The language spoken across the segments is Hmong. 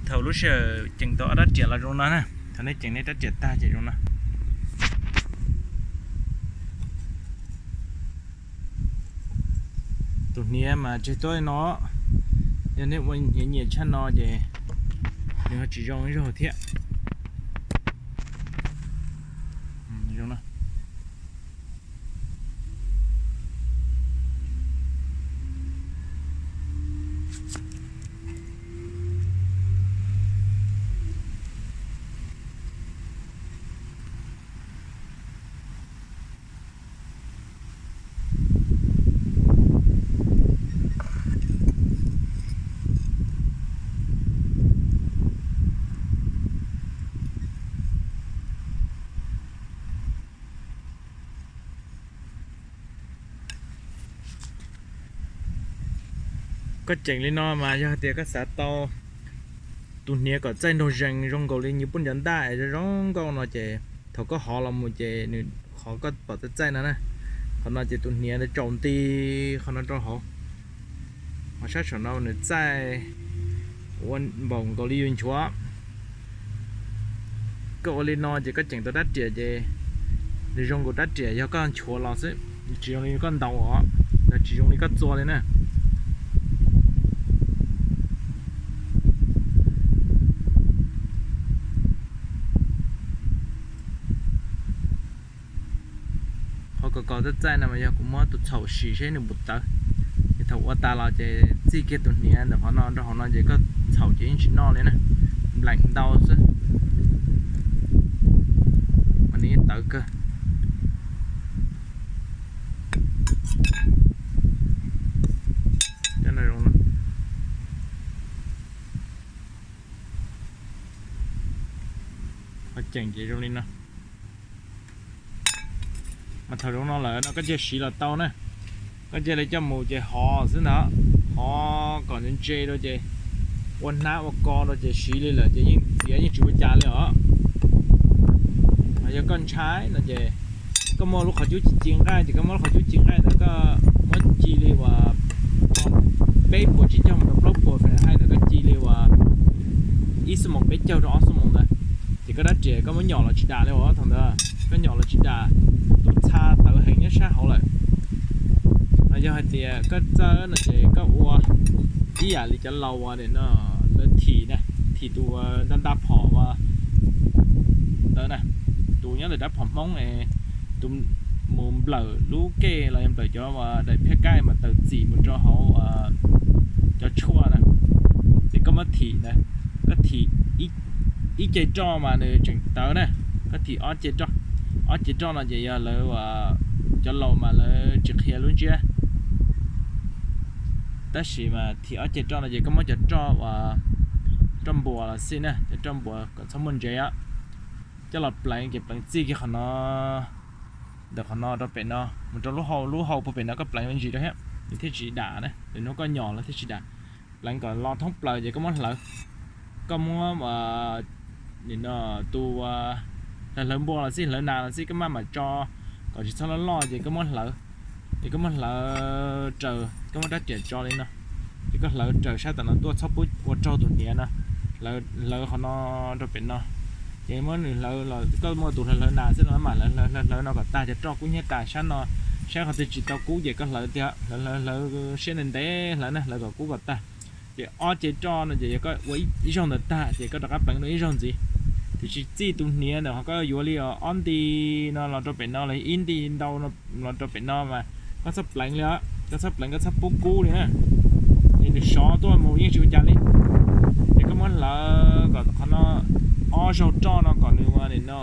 Thaum lub sij hawm ceem tau ob rab riam los zoo no na, thaum nej ceem nej rab riam tag ces zoo no. Tus hniav mas tseg tuab no, yog nej ua hniav nyiam tshaj no ces nws ho tsis zoo ib zaug thiab. Koj ceem li no mas yog hais tias koj xav tau tus hniav kom txaij nraug zees zoo nkaus li nyuag puj ncov ntaj es zoo zoo nkauj no ces thaum koj hov los mus ces nws qhov koj pom txaij txaij no na, qhov no ces tus hniav ntawd tsaus nti qhov no rau hauv, ho sab saum no nws txaij ua npaum nkaus li yus nchuav. Koj ua li no ces koj ceem tau rab riam ces nws zoo nkaus rab riam yog koj nchuav los xwb, tsis zoo li koj ntaus os, los tsis zoo li koj txua li na. Qhov kos kos txaij txaij no mas yog kuv muab tus txhaum sim seb nws puas tawv. Ces thaum ua tas los ces txij kiag tus hniav ntawm qhov no rau hauv no ces koj txhaum ces yeej tsis noj li na, npleem ntau xwb, mas nws yeej tawv kawg. Ceem ces zoo li no. Mas thaum zoo no lawm no koj cia siv los tau na. Koj cia li coj mus ces hov xwb ntag, hov kom ntse ntse rau ces ua hnab ua ko rau ces siv li lawm ces yeej txiav yeej tsis ua cas li os. Yog koj ntshai no ces koj muaj lub qhov cub ci ci nqaij ces koj muab lub qhov cub ci nqaij ntawd koj muab ci li uas peb puas tsib caug mus rau plaub puas hais ntawd koj ci li uas ib xuab moos peb caug rau ob xuab moos ntawd, ces koj rab riam koj muab nyom los tsis dam li os. Thaum ntawd koj nyom los tsis dam, tus txha tawv heev nyob sab hauv lawm. Yog hais tias koj txawj no ces koj ua ib yam li cov laus uas no, lawv thim na, thim tus nta nta phom ntawd na, tus nyob ntawm rab phom Hmoob es tus mus nplawm lub kej los yog nplawm cov daim phiab kaij mas tawm txim mus rau hauv cov tshuaj na, ces koj muab thim ntawd, koj thim ib ce roj mas nws tseem tawv na, koj thim ob ce roj no ces yog lawv cov laus mas lawv tsis qhia lub ntsiab. Tab sis mas thim ob ce roj no ces koj muab cov roj uas roj npuas los xij na, cov roj npuas kom txhob muaj ntsev coj los pleev ces pleev txij kiag qhov no, ntawm qhov no rau pem no mus rau lub hau, lub hau puag pem no koj pleev me ntsis rau thiab nws thiaj tsis dam na, lwm hnub koj nyom los thiaj tsis dam. Pleev kom lo thoob plaws ces koj muab hlawv, koj muab tus hlawv hlawv npua los xij hlawv nas los xij koj maj mam tso kom tsis txhob loj loj ces koj muab hlawv, ces koj muab hlawv raws, koj muab rab riam tso li no, ces koj hlawv raws sab tom no tuaj txhob pub ua raug tus hniav no, hlawv qhov no rau pem no, ces muab nws hlawv los koj muaj tus hlawv hlawv nas xwb los maj mam hlawv hlawv hlawv hlawv no kom tag cov roj kub hnyiab tas sab no, saib qhov twg tsis tau kub ces koj hlawv tiag, hlawv hlawv hlawv siab ntev ntev hlawv na, hlawv kom kub kom tag. Ces ob ce roj no ces yog koj ua ib zaug ntawd tag ces koj rov qab pleev dua ib zaug ntxiv. Tiam sis txij tus hniav ntawm qhov koj yuav li ob nti no los rau pem no los ib nti ntau los rau pem no mas koj txhob pleev li os, koj txhob pleev koj txhob pub kub li na, ces nws sov tuaj mus yeej tsis ua cas li. Ces koj muab hlawv kom qhov no ob zaug roj no kom nws ua li no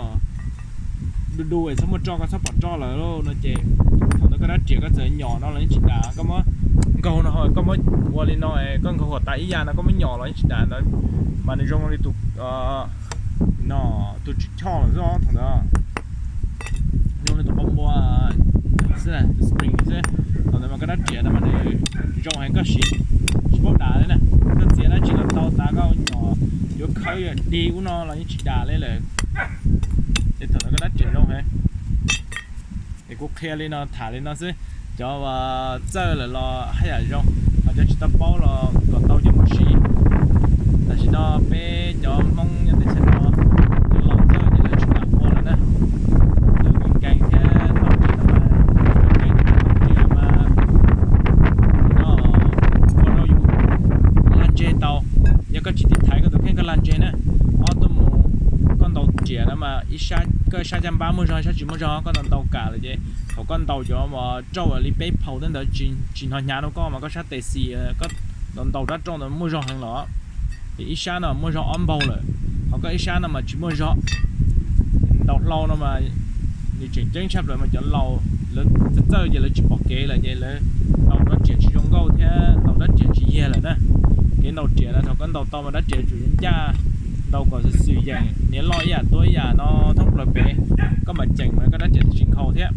du du es txhob muaj roj, koj txhob pom roj lawm no ces thaum ntawd koj rab riam koj txawm nyom no los yeej tsis dam, koj muab nkaug no, koj muab ua li no, koj nkaug kom tas ib yam no koj muab nyom los yeej tsis dam ntawd, mas nws zoo li tus no, tus tsis choj lawm xwb thaum ntawd. Zoo li tus qau npua xwb, tus spring xwb. Thaum ntawd mas koj rab riam no mas nws zoo heev koj siv tsis paub dam li na. Koj txiav dab tsi los tau tas koj nyom yuav khawb yuav dig ub no los yeej tsis dam li lawm. Ces thaum ntawd koj rab riam zoo heev. Es kuv qhia li no tham li no xwb, cov txawj lawm los haj yam zoo, ho cov tsis tau paub los kom tau coj mus siv. Tam sim no peb koj tsis tiv thaiv koj tus kheej koj lag ntseg na. Ob tuaj mus, koj ntaus riam no mas ib sab, koj sab caj npab muaj zog sab tsis muaj zog koj ntaus ntaus kam lawm ces thaum koj ntaus cov rauj li peb phaus tej ntawd tsis hnov hnyav rau koj mas koj sab tes xis koj ntaus ntaus rab rauj ntawd muaj zog heev los. Ces ib sab no muaj zog ob npaug lawm, ho koj ib sab no mas tsis muaj zog. Ntaus hlau no mas nws tseem ceeb tshaj plaws mas cov laus lawv txawj txawj ces lawv tsis pom kev lawm ces lawv ntaus rab riam tsis zoo nkauj thiab ntaus rab riam tsis yiag lawm na. Kev ntaus riam no thaum koj ntaus tau mas rab riam tsum ncaj, ntaus kom xwm xwm yeem, hniav loj ib yam tuab ib yam no thoob plaws pem, koj mam ceem mas koj rab riam thiaj tsis nkhaus thiab.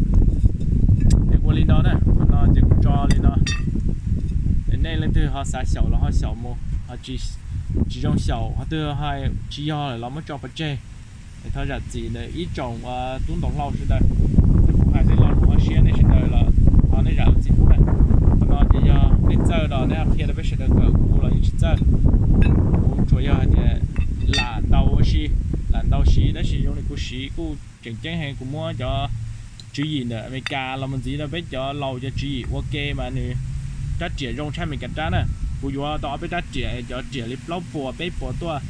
Ces ua li no na, no ces kuv tso li no. Nej leej twg ho xav xyaum los ho xyaum mus, ho tsis zoo xyaum ho twg hais tsis yog lawm los muab tso pov tseg. Thov zam txim ntawm ib tsoom tub ntaus hlau sawv daws, kuv hais tej lo lus ho siab nej sawv daws los thov nej zam lub txim pub na. Qhov no ces yog nej txawj los nej ho qhia rau peb sawv daws kawm, kuv los yeej tsis txawj. Kuv tsuas yog hais tias lam ntaus ua si, lam ntaus siv tab sis zoo li kuv siv kuj tseem ceeb heev, kuv muab cov tswv yim ntawm Amelikas los mus ntxiv rau peb cov laus cov tswv yim ua ke mas nws rab riam zoo tshaj Amelikas rab na. Kuv yuav tau ob peb rab riam, cov riam li plaub puas peb puas tuaj,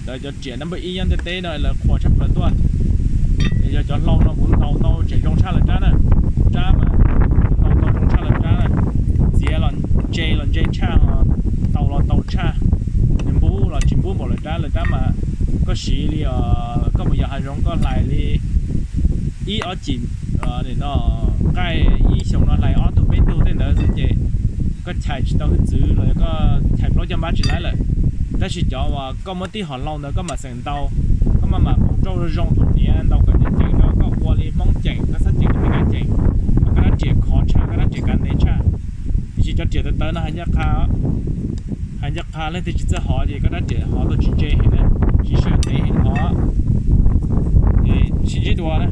lawv cov riam number ib nyob ntiaj teb no lawv qhuas tshaj plaws tuaj. Yog cov hlau no kuv ntaus tau tseem zoo tshaj lawv rab na. Kuv rab mas kuv ntaus tau zoo tshaj lawv rab na. Txiav los ntse los ntse tshaj, ntaus los ntaus tshaj, nws npub los tsis npub npaum lawv rab. Lawv rab mas koj siv li, koj mus yos hav zoov koj hlais li ib ob cim no, nqaij ib xyoos no hlais ob tug peb tug tej ntawd xwb ces koj chais tsis tau hwj txwv los yog koj chais plaub caj npab tsis laib lawm. Tab sis cov uas koj muab tib hom hlau ntawd koj mam xeem ntaus, koj maj mam mus rauj zoo tus hniav ntaus kom ceev ceev rau koj ua li Hmoob ceem, koj txhob ceem li Meskas ceem, koj rab riam khov tshaj, koj rab riam kav ntev tshaj. Tiam sis cov riam tawv tawv no hais ncaj qha, hais ncaj qha leej twg tsis txawj hov ces koj rab riam hov tau tsis ntse heev na, tsis sawv ntev heev hov. Sib ntsib dua na.